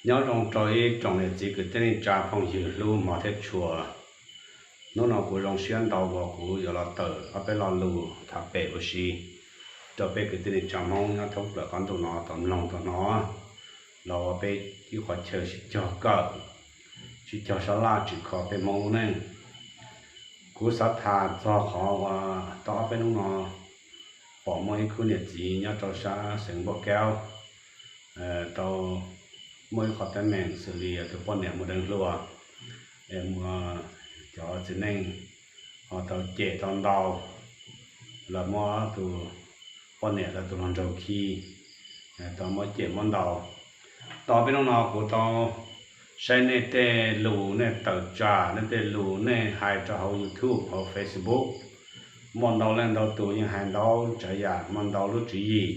Nyob zoo rau ib tsoom niam txiv kwv tij neej tsa phooj ywg hlub hmov thiab tshua. Hnub no kuv zoo siab ntau uas kuv yuav los tawm ob peb lo lus tham pem ua si rau peb kwv tij neej tsa Hmoob nyob thoob plaws qab ntuj no tau mloog tau hnov, los ua peb ib qhov chaw sib cog kawm, sib cog sab laj tsim kho peb Hmoob lub neej. Kuv xav tham txog qhov uas tau ob peb hnub no pom muaj ib khub niam txiv nyob rau sab xeev Npauj Kaub tau muaj ib qho teeb meem xws li tus poj niam muaj deev hluas, es muaj cov txiv neej ho tau cem tau ntaus, los muab tus poj niam lawv tus hluas nraug khi, tau muab cem muab ntaus. Tau peb hnub no kuv tau saib nej tej lus nej tawm tsam, nej tej lus nej hais rau hauv YouTube hauv Facebook, muaj ntau leej ntau tus yeej hais ntau tsav yam, muaj ntau lub tswv yim.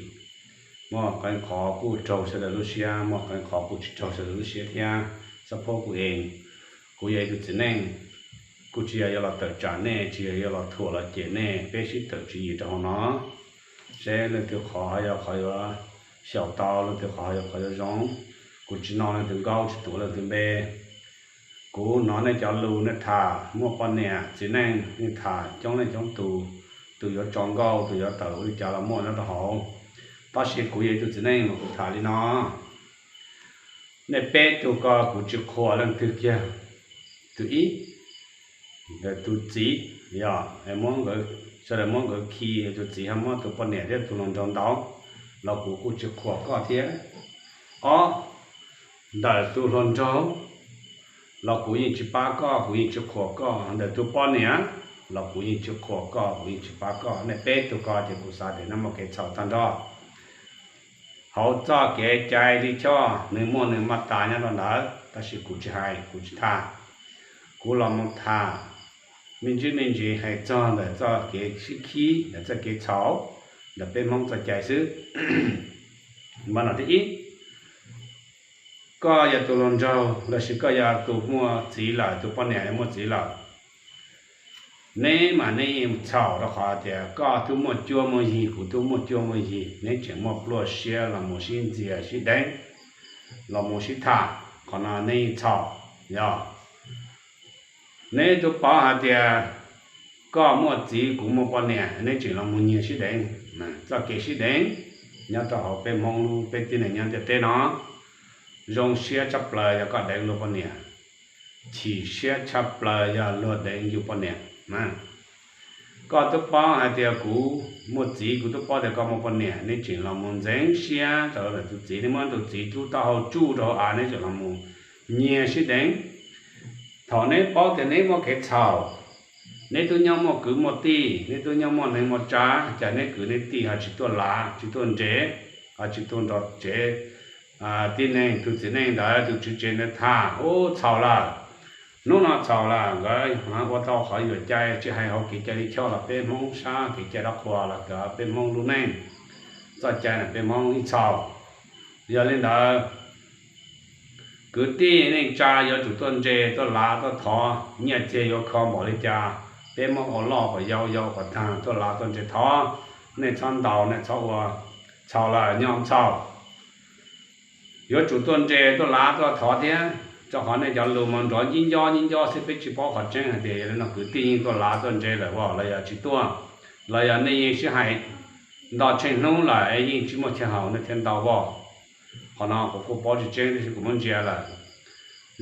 Muaj qee qhov kuj raug sawv daws lub siab, muaj qee qhov kuj tsis raug sawv daws lub siab thiab. Xab phob kuv ees, kuv yog ib tug txiv neej, kuj tsis yog yuav los tawm tsam nej, tsis yog yuav los thuam los cem nej, peb sib tawm tswv yim rau hauv no seb leej twg qhov ho yog qhov yuav xyaum tau, leej twg qhov ho yog qhov yuav zoo. Kuv tsis no leej twg nkaub, tsis tuav leej twg npe. Kuv hnov nej cov lus nej tham muaj poj niam txiv neej, nej tham coob leej coob tus, tus yuav tso nkauj, tus yuav tawm ua li cas los muaj nyob rau hauv. Tab sis kuv yog ib tug txiv neej mas kuv tham li no. Nej peb tug ko kuv tsis qhuas leej twg kiag. Tus ib, tus txiv, yog sawv daws muab nkawd khi, tus txiv ho muab tus poj niam thiab tus hluas nraug ntaus los kuv kuj tsis qhuas koj thiab. Ob, ntawm tus hluas nraug los kuv yeej tsis pab koj, kuv yeej tsis qhuas koj. Ntawm tus poj niam los kuv yeej tsis qhuas koj, kuv yeej tsis pab koj. Nej peb tug ko ces kuv xav tias nej muaj kev txhaum tag nrho. Hauv txoj kev cai lij choj nws muaj nws maj tas nyob rau ntawd, tab sis kuv tsis hais, kuv tsis tham. Kuv los mus tham me ntsis me ntsis hais txog ntawm txoj kev sib khib, ntawm txoj kev txhaum ntawm peb Hmoob txoj cai xwb. Npaj no thib ib, koj yog tus hluas nraug lossis koj yog tus muaj txiv lawm, tus poj niam muaj txiv lawm, neb mas neb yeej txhaum rau qhov tias koj twb muaj cuab muaj yig, kuv twb muaj cuab muaj yig, neb tseem muaj pluaj siab los mus sib ntxias sib deev, los mus sib tham, qhov no neb yeej txhaum. Yog neb twb paub hais tias koj muaj txiv kuv muaj poj niam, neb tseem los mus nyiag sib deev. Txoj kev sib deev nyob rau hauv peb Hmoob lub, peb tib neeg nyob ntiaj teb no, zoo siab tshaj plaws yog koj deev luag poj niam, chim siab tshaj plaws yog luag deev yus poj niam. Koj twb paub hais tias kuv muaj txiv, kuv twb paub tias koj muaj poj niam, neb tseem los mus ntxeev siab rau tus txiv, neb muab tus txiv lub taub hau tsuj rau hauv av, neb tseem los mus nyiag sib deev. Thaum neb paub tias neb muaj kev txhaum, neb twb nyob muaj kwv muaj tij, neb twb nyob muaj neeg muaj tsav, cas neb kwv neb tij ho tsis tuaj lav, tsis tuaj nres, ho tsis tuaj nrog tsev tib neeg, tus txiv neej ntawd, tus tswv tsev ntawd tham, ub, txhaum lawm. Hnub no txhaum lawm, nkawd ua tau qhov yuam cai, tsis hais hauv kev cai lij choj los peb Hmoob sab kev cai dab qhuas los peb Hmoob lub neej, txoj cai no peb Hmoob ib txhaum. Yog li ntawd, kwv tij neej tsa yuav tsum tuaj nres, tuaj lav, tuaj thov, nyiaj txiag yuav kho npaum li cas, peb Hmoob ua loj kom yau, yau kom tag, tuaj lav tuaj nres thov, nej txhob ntaus, nej txhob ua, txhaum lawm, nyob txhaum. Yuav tsum tuaj nres, tuaj lav, tuaj thov thiab, rau qhov nej cov lus mas nrov nci nco nci nco xwb, peb tsis paub qhov tseeb hais tias yog li no kwv tij yeej tuaj lav tuaj nres lawm os, los yog tsis tuaj, los yog nej yeej sib hais nto tsheej hnub lawm es yeej tsis muaj chaw haus nej thiaj ntaus os. Qhov no kuv kuj paub tsis tseeb, tab sis kuv muab ntsia lawm,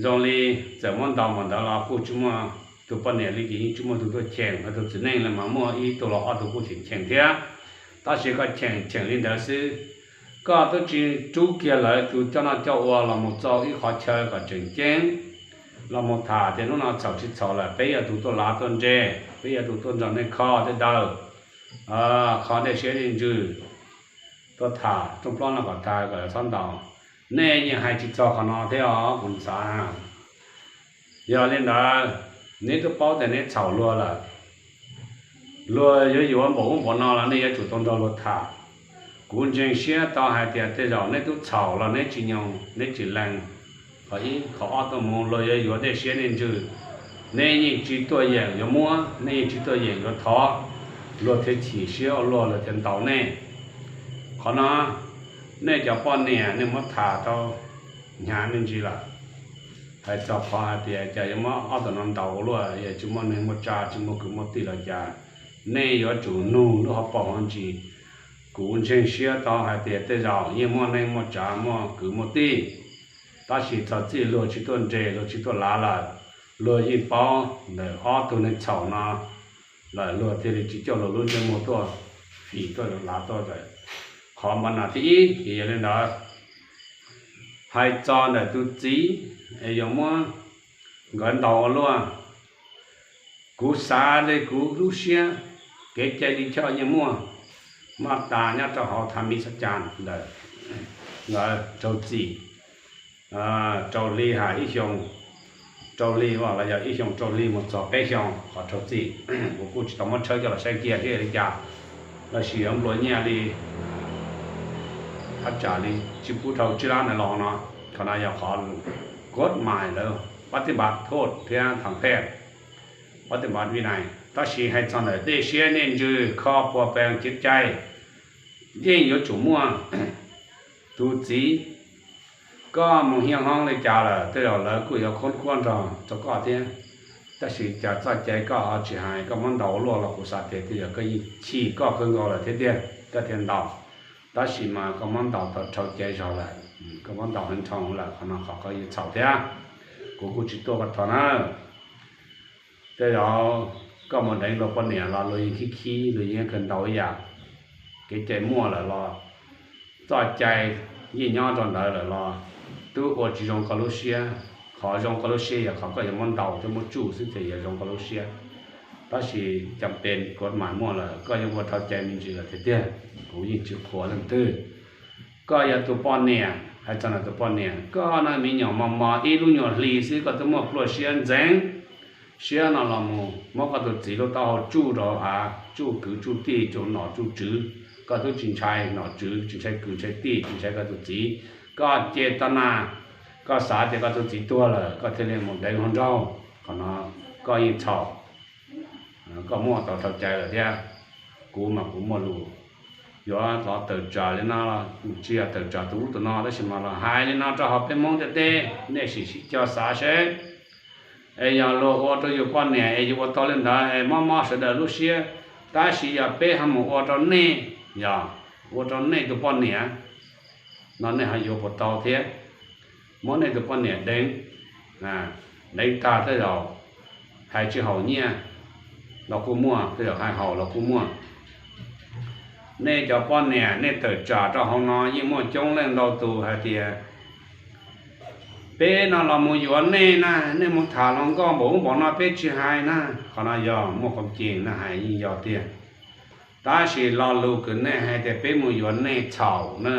zoo li txawm muab ntaus npaum ntawd los kuj tsis muaj tus poj niam li, ces yeej tsis muaj tus tuaj cheem, ho tus txiv neej los mas muaj ib tug los ob tug kuj cheem cheem thiab. Tab sis koj cheem cheem li ntawd xwb, koj twb tsis rub kiag lawv tus coj noj coj ua los mus txog ib qhov chaw kom tseem ceeb, los mus tham tias hnub no txhaum tsis txhaum lawm, peb yog tus tuaj lav tuaj nres, peb yog tus tuaj nrog nej kho tej daws, kho dej siab dej ntsws, tuaj tham rooj plaub no kom tag kom txhob ntaus. Nej yeej hais tsis txog qhov no thiab os, kuv xav na. Yog li ntawd, neb twb paub tias neb txhaum luag lawm, luag yuav yuav npaum ub npaum no los nej yuav tsum tau nrog luag tham. Kuv ntseeg siab tau hais tias tej zaum neb twb txhaum los neb tsis nyoos, neb tsis lees. Qhov ib, qhov ob, tuaj mus luag yuav yuav dej siab dej ntsws, neb yeej tsis tuaj yeem yuav muab, neb yeej tsis tuaj yeem yuav thov, luag thiaj chim siab ua luaj, luag thiaj ntaus nej. Qhov no, nej cov poj niam nej muab tham rau hnyav me ntsis lawm. Hais txog qhov hais tias cas yuav muab ob tug no ntaus ua luaj, yog tsis muaj neeg muaj tsav, tsis muaj kwv muaj tij los cas, nej yuav tsum nug lub hauv paus hauv ntsis. Kuv ntseeg siab tau hais tias tej zaum yeej muaj neeg muaj tsav, muaj kwv muaj tij, tab sis txog txij luag tsis tuaj nres, luag tsis tuaj lav lawm, luag yeej paub ntawm ob tug neeg txhaum no lawm, luag thiaj li tsis coj luag lub ntsej muag tuaj fim tuaj lav tuaj lawm. Qhov npa nas thib ib ces yog li ntawd. Hais txog ntawm tus txiv es yuav muab nkawd ntaus ua luaj, kuv xav li kuv lub siab, kev cai li choj yeej muaj, maj tas nyob rau hauv tha mi xab cas ntawm nkawd raug txim rau li hais ib xyoo rau li, los yog ib xyoo rau li mus txog peb xyoo qhov raug txim. Kuv kuj tsis tau muab tshawb coj los saib kiag thiab li cas, los sis yuav nplua nyiaj li thaj tsam li tsis pub dhau tsib lab ntawd los no. Qhov no yog qhov kuv mais lawv pab tij npas thoj thiab tham phej pab tij npas vij nais. Tab sis hais txog ntawm dej siab dej ntsws kho puas pees cev cai, yeej yuav tsum muaj. Tus txiv, koj mus hiaj hlob li cas lawm tej zaum lawv kuj yuav khoob khuab nrog rau koj thiab. Tab sis cas txoj cai koj ho tsis hais, koj muab ntaus luaj los kuv xav tias tej zaum koj yeej chim koj kawg nkaus lawm thiab tiag koj thiaj ntaus. Tab sis mas koj muab ntaus tau dhau cai zog lawm, koj muab ntaus heev dhau lawm, qhov no qhov koj yeej txhaum thiab. Kuv kuj tsis tuaj koj rho na. Tej zaum koj mus deev luag poj niam los luag yeej khib khib, luag yeej kawg ntaus ib yam. Kev cai muaj lawm los, txoj cai yeej nyob rau ntawd lawm los, twb ua tsis zoo koj lub siab. Qhov zoo koj lub siab yog qhov koj yuav muab ntaus thiab muab tsuj xwb ces yog zoo koj lub siab. Tab sis cas pes kuv mas muaj lawm, koj yeej ua dhau cai me ntsis lawm tiag tiag, kuv yeej tsis qhuas leej twg. Koj yog tus poj niam, hais txog ntawm tus poj niam, koj no me nyuam mos mos ib lub nyuag hli xwb koj twb muaj pluaj siab ntxeev siab no los mus muab koj tus txiv lub taub hau tsuj rau av, tsuj kwv tsuj tij, tsuj nom tsuj tswv, koj twb tsis ntshai nom tswv, tsis ntshai kwv ntshai tij, tsis ntshai koj tus txiv. Koj ces tau na, koj xav tias koj tus txiv tuag lawm koj thiaj li mus deev hluas nraug, qhov no koj yeej txhaum. Koj muaj tau dhau cai lawm thiab. Kuv mas kuv muaj lus yuav los tawm tsam li no, tsis yog tawm tsam tus ub tus no, tab sis mas los hais li no rau hauv peb Hmoob ntiaj teb, nej sim sim coj xav seb. Es yog luag ua rau yus poj niam es yus ua tau li ntawd es mob mob sawv daws lub siab, tab sis yog peb ho mus ua rau nej, yog ua rau nej tus poj niam no nej ho yuav puas tau thiab? Muab nej tus poj niam deev, deev tag tej zaum hais tsis haum nyiaj los kuj muaj, tej zaum hais haum los kuj muaj. Nej cov poj niam nej tawm tsam rau hauv no yeej muaj coob leej ntau tus hais tias, peb no los mus yuav nej na, nej mus tham hluas nkauj npaum ub npaum no peb tsis hais na. Qhov no yog muaj qhov ces nej hais yeej yog tiag. Tab sis lo lus kws nej hais tias peb mus yuav nej txhaum na.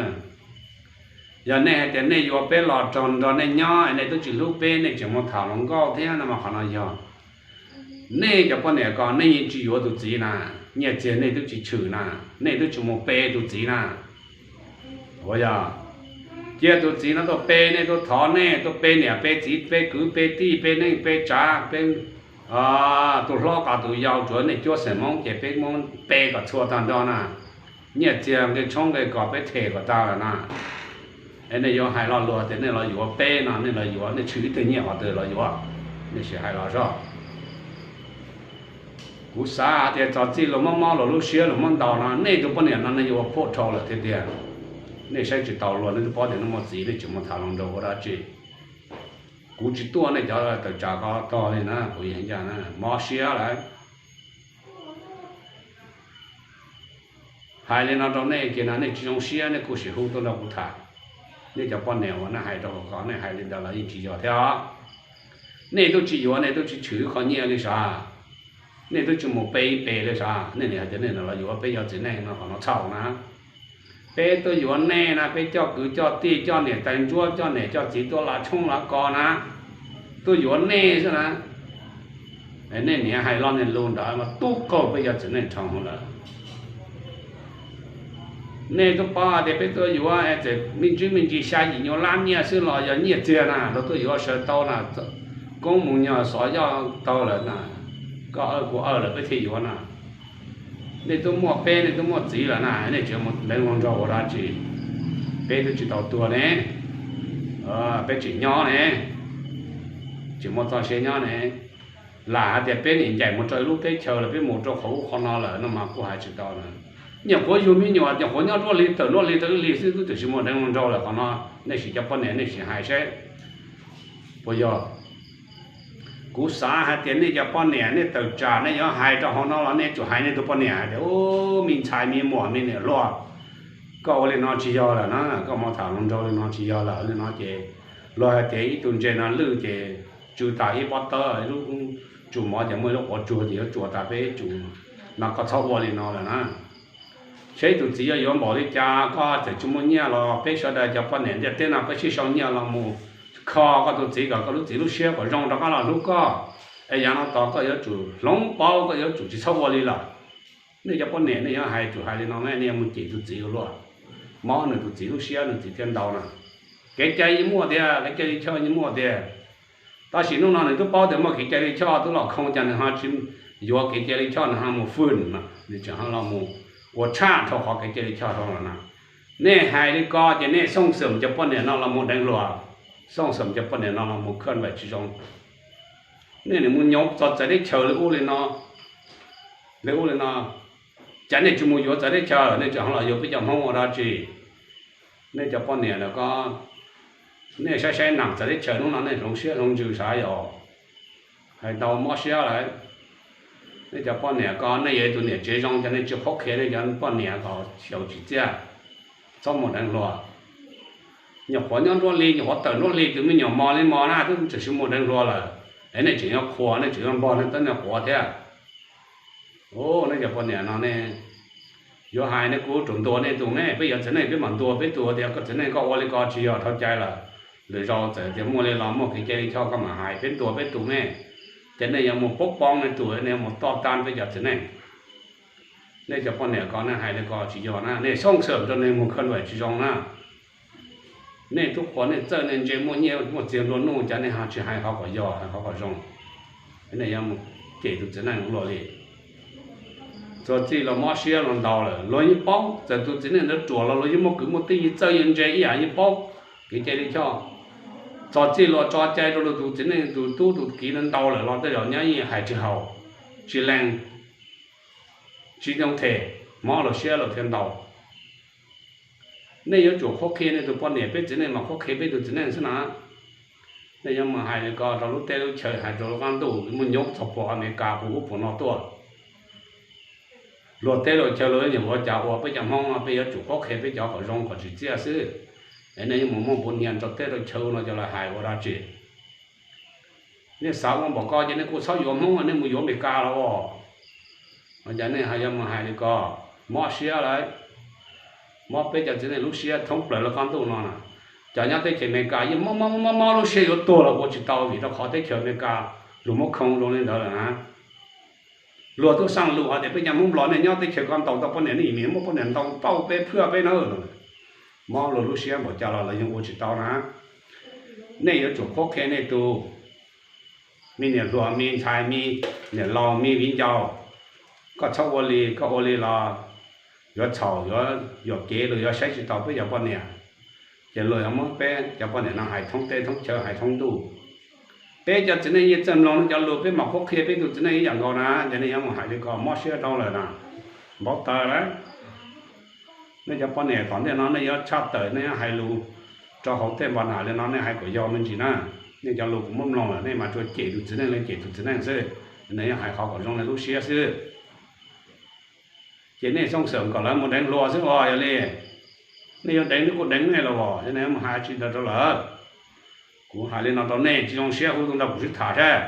Yog nej hais tias nej yuav peb los nrog nej nyob es nej twb tsis hlub peb, nej tseem mus tham hluas nkauj thiab no mas qhov no yog nej cov poj niam ko nej yeej tsis yuav tus txiv na, nyiaj txiag nej twb tsis tshwm na, nej twb tsis mus pe tus txiv na. Ua yog cia tus txiv no tuaj pe nej, tuaj thov nej, tuaj pe niam pe txiv, pe kwv pe tij, pe neej pe tsav, pe tus hlob kom tus yau, tsuav nej cuab xeem Hmoob ces peb Hmoob pe kom txhua tag nrho na. Nyiaj txiag nqi tshoob nqi kos peb them kom tag lawm na. Es nej yuav hais lo lus tias nej los yuav peb no, nej los yuav, nej tshwm ib tug nyiaj qhov twg los yuav? Nej sim hais los zog. Kuv xav hais tias txog txij luag mob mob luag lub siab luag muab ntaus no, nej tus poj niam no nej yuav ua phuaj dhau lawm tiag tiag. Nej saib tsis taus luag, nej twb paub tias nej muaj txiv, nej tseem mus tham hluas nraug ua dab tsi? Kuv tsis tuaj nej cov tawm tsam ko tog li na, kuv yeej ncaj na, mob siab lawm. Hais li no rau nej kiag no nej tsis zoo siab nej kuj sim hu tuaj nrog kuv tham. Nej cov poj niam uas nej hais rau hauv ko nej hais li ntawd los yeej tsis yog thiab os. Nej twb tsis yuav, nej twb tsis tshwm qhov nyiaj li sav, nej twb tsis mus pe ib pe li sav, nej nim hais tias nej los yuav peb cov txiv neej no, qhov no txhaum na. Peb tuaj yuav nej na, peb coj kwv coj tij, coj niam tais ntsuab, coj niam coj txiv tuaj lav tshoob lav kos na, tuaj yuav nej xwb na. Nej niam hais lo niag lus ntawd mas tub qaug peb cov txiv neej dhau lawm. Nej twb paub tias peb tuaj yuav txawm me ntsis me ntsis xya yim nyuag lab nyiaj xwb los yog nyiaj txiag na, los tuaj yuav sawv tau na, koob mus nyog xov yoj tau lawm na, koj aw kuv aw lawm peb thiaj yuav na. Nej twb muaj peb, nej twb muaj txiv lawm na, nej tseem mus deev hluas nraug ua dab tsi? Peb twb tsis tau tuag ne. Peb tseem nyob ne, tseem muaj txoj sia nyob ne. Lam hais tias peb nim ncaim mus rau ib lub teb chaws lawm, peb mus rau qhov ub qhov no lawm no mas kuj hais tsis tau na. Nyuam qhuav yug me nyuam, nyuam qhuav nyob nruab hli tawm nruab hli tau ib hlis xwb twb txawm sis muaj deev hluas nraug lawm. Qhov no nej sim cov poj niam nej sim hais seb puas yog. Kuv xav hais tias nej cov poj niam nej tawm tsam nej yuav hais rau hauv no los nej tsum hais nej tus poj niam hais tias, Ub, me ntxhais me muam me niam hluas, koj ua li no tsis yog lawm na, koj mus tham hluas nraug li no tsis yog lawm li no ces, luag hais tias ib tug ntses no lwj ces tsw tas ib pob tawb, ib lub tsum mov ces muaj ib lub quav tsuag ces yuav tsuas tas peb ib tsuas no, koj txhob ua li no lawm na. Seb tus txiv yuav yuav npaum li cas, koj txawm tsis muaj nyiaj los peb sawv daws cov poj niam ntiaj teb no peb sib sau nyiaj los mus kho koj tus txiv kom koj lub txiv lub siab kom zoo rov qab los hlub koj, es yav no tos koj yuav tsum hloov pauv, koj yuav tsum tsis txhob ua li lawm. Nej cov poj niam nej yuav hais tsum hais li no ne, nej yuav mus cem tus txiv ua luaj, mob nws tus txiv lub siab nws txiv thiaj ntau na. Kev cai yeej muaj tiag, kev cai li choj yeej muaj tiag. Tab sis hnub no nws twb paub tias muaj kev cai li choj twb los khoo cas nws ho tsis yuav kev cai li choj, nws ho mus fwj mas nws tseem ho los mus ua tshaj dhau qhov kev cai li choj dhau los na. Nej hais li ko ces nej xooj xwm cov poj niam no los mus deev hluas, xooj xwm cov poj niam no los mus khawj npaim tsis zoo. Nej nim mus nyob txog txawv teb chaws li ub li no, li ub li no, cas nej tsis mus yuav txawv teb chaws, nej tseem ho los yuav peb cov Hmoob ua dab tsi? Nej cov poj niam lawm ko, nej saib saib neeg txawv teb chaws hnub no nej hloov siab hloov ntsws sav yom, hais tau mob siab lawm. Nej cov poj niam ko, nej yog tus niam tsev zoo, cov nej tsis qhuab qhia nej cov poj niam kom xyaum tsim txiaj, txhob mus deev hluas. Nyuam qhuav nyob nruab hli, nyuam qhuav tawm nruab hli, tus me nyuam mos li mos na twb tseem sis mus deev hluas lawm, es nej tseem yuav qhuas, nej tseem yuav npog nej tej nyuag quav thiab. Ub, nej cov poj niam no ne, yuav hais nej kuj tsum ntuas nej tus me, peb yog txiv neej peb mam ntuas peb tus tias, Koj txiv neej koj ua li ko tsis yog, dhau cai lawm, lwm zaus txawm tias muaj li los muaj kev cai li choj koj mam hais, peb ntuas peb tus me. Ces nej yuav mus poob poob nej tus, nej yuav mus toj tag peb cov txiv neej. Nej cov poj niam ko nej hais li ko tsis yog na, nej xooj xwm rau neeg mus khawj npaim tsis zoo na. Nej tub qhuas nej txawj nej ntse muaj nyiaj muaj txiag nplua nuj, cas nej ho tsis hais qhov kom yog, hais qhov kom zoo? Nej yuav mus cem tus txiv neej ua luaj li. Txog txij los mob siab los ntau lawm, luag yeej paub, txawm tus txiv neej ntawd ruam los luag yeej muaj kwv muaj tij, yeej txawj yeej ntse ib yam, yeej paub kev cai li choj. Txog txij luag tso cai rau luag tus txiv neej tus tub tus kiv ntau lawm los tej zaum nyob yeej hais tsis haum, tsis lees, tsis zoo them, mob luag siab luag thiaj ntau. Nej yuav tsum qhuab qhia nej tus poj niam, peb txiv neej mas qhuab qhia peb tus txiv neej xwb na. Nej yuav mus hais li ko rau lub teb lub chaw, hais rau lub qab ntuj, muaj nyob txog puag Amelikas puag ub puag no tuaj. Luag teb luag chaw luag yuav nyiam ua cas ua, peb cov Hmoob no peb yuav tsum qhuab qhia peb cov kom zoo kom tsim txiaj xwb. Es nej yuav mus muaj npuv hnia rau teb rau chaw no cov lawv hais ua dab tsi? Nej xav ua npaum ko ces nej kuj txhob yuav Hmoob, nej mus yuav Amelikas los as. Ua cas nej yuav mus hais li ko? Mob siab lawm, mob peb cov txiv neej lub siab thoob plaws lub qab ntuj no na. Cov nyob teb chaws Amelikas yeej mob mob mob mob lub siab yuav tuag los ua tsis tau vim rau qhov teb chaws Amelikas luag muab khoo zoo li ntawd lawm na. Luag tub xeej lus hais tias peb cov Hmoob Nplog nej nyob teb chaws ko ntaus tau poj niam, nej nim muab poj niam ntaus pauj peb phwj peb na. Mob luag lub siab npaum cas los lawv yeej ua tsis tau na. Nej yuav tsum qhuab qhia nej tus me niam hluas me ntxhais me niam laus me viv ncaus, koj txhob ua li, koj ua li los yuav txhaum, yuav yuam kev, luag yuav saib tsis taus peb cov poj niam. Ces luag yuav muab peb cov poj niam no hais thoob teb thoob chaw, hais thoob ntuj. Peb cov txiv neej yeej txawj mloog nej cov lus, peb mam qhuab qhia peb tus txiv neej ib yam nkaus na. Ces nej yuav mus hais li ko mob siab dhau lawm na, npaub taws lawm. Nej cov poj niam tom ntej no nej yuav tshaj tawm, nej yuav hais lus rau hauv tej npab nam li no nej hais kom yog me ntsis na. Nej cov lus kuv muab mloog lawm, nej mas tsuas cem tus txiv neej li cem tus txiv neej xwb, nej yuav hais qhov kom zoo nej lub siab xwb. Ces nej xooj xwm kom lawv mus deev hluas xwb os. Yog li nej yuav deev nej kuj deev nej los as, nej mus hais tsis ntawd rau lawv. Kuv hais li no rau nej tsis zoo siab, hu tuaj nrog kuv sib tham saib.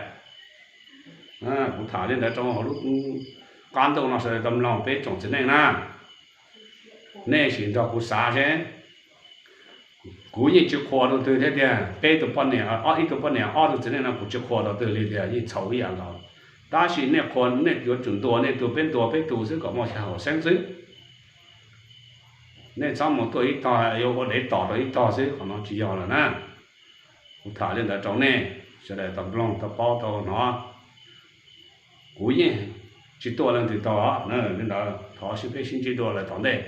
Kuv tham li ntawd rau hauv lub qab ntuj no sawv daws tau mloog, peb tsoom txiv neej na. Nej sim nrog kuv xav seb, kuv yeej tsis qhuas rau twg thiab tiag, peb tus poj niam, ib tug poj niam ob tug txiv neej no kuv tsis qhuas rau twg li tiag, yeej txhaum ib yam nkaus. Tab sis nej qhuas nej yuav tsum ntuas nej tus, peb ntuas peb tus xwb kom muaj xya hauv xeeb xwb. Nej txhob mus tuaj ib tog yuav ua dev tom rau ib tog xwb, qhov no tsis yog lawm na. Kuv tham li ntawd rau nej sawv daws tau mloog tau paub tau hnov. Kuv yeej tsis tuaj leej twg tog li ntawd, thov sib peb sib ntsib dua lawm tom ntej.